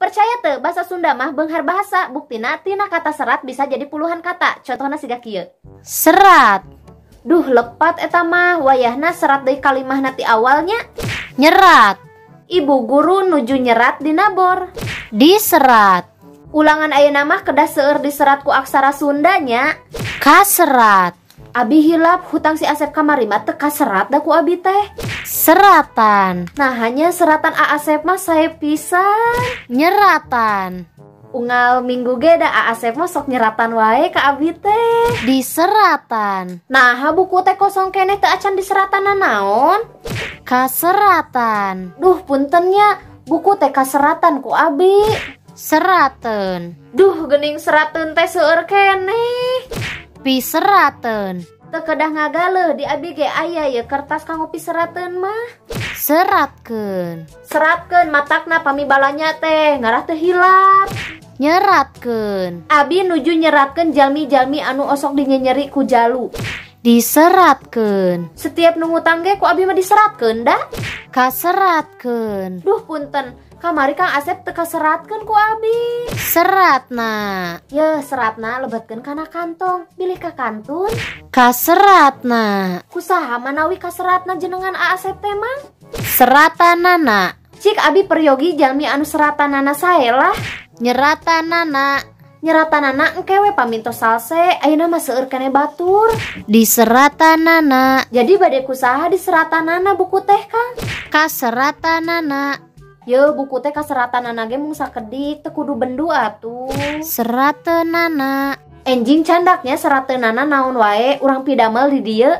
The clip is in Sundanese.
Percaya teu, bahasa Sunda mah beunghar bahasa, buktina tina kata serat bisa jadi puluhan kata. Contohna siga kieu. Serat. Duh, lepat eta mah, wayahna serat deui kalimahna ti awalnya. Nyerat. Ibu guru nuju nyerat dina bor. Diserat. Ulangan ayeuna mah kedah seueur diserat ku aksara Sundanya. Kaserat. Abi hilap hutang si Asep kamari mah teu kaserat da ku abi teh. Seratan. Nah, hanya seratan A Asep mah sae pisan. Nyeratan. Unggal minggu ge da A Asep mah sok nyeratan wae ka abi teh. Diseratan. Nah, buku teh kosong keneh teu acan diseratan naon? Kaseratan. Duh, punten nya, buku teh kaseratan ku abi. Serateun. Duh, geuning serateun teh seueur keneh. Piserateun. Teu kedah ngagaleuh, di abi ge aya ye kertas kanggo piserateun mah. Seratkeun. Seratkeun matakna pami balanya teh ngarah teu hilap. Nyeratkeun. Abi nuju nyeratkeun jalmi-jalmi anu osok dinyenyeri ku jalu. Diseratkeun. Setiap nu ngutang ge ku abi mah diseratkeun da. Kaseratkeun. Duh, punten, kamari Kang Asep teu kaseratkeun ku abi. Seratna. Yeuh, seratna lebetkeun kana kantong, bilih ka kantun. Kaseratna. Kusaha manawi kaseratna jenengan A Asep teh mang? Seratanana. Cik abi peryogi jalmi anu seratanana sae lah. Nyeratanana. Nyeratanana engke we paminto salse, ayeuna mah seueur keneh batur. Diseratanana. Jadi bade kusaha diseratanana buku teh Kang? Kaseratanana. Yeuh, buku teh kaseratanana ge mung sakedik, teu kudu bendu atuh. Serateunana. Enjing candaknya serateunana naon wae urang pidamel di dieu.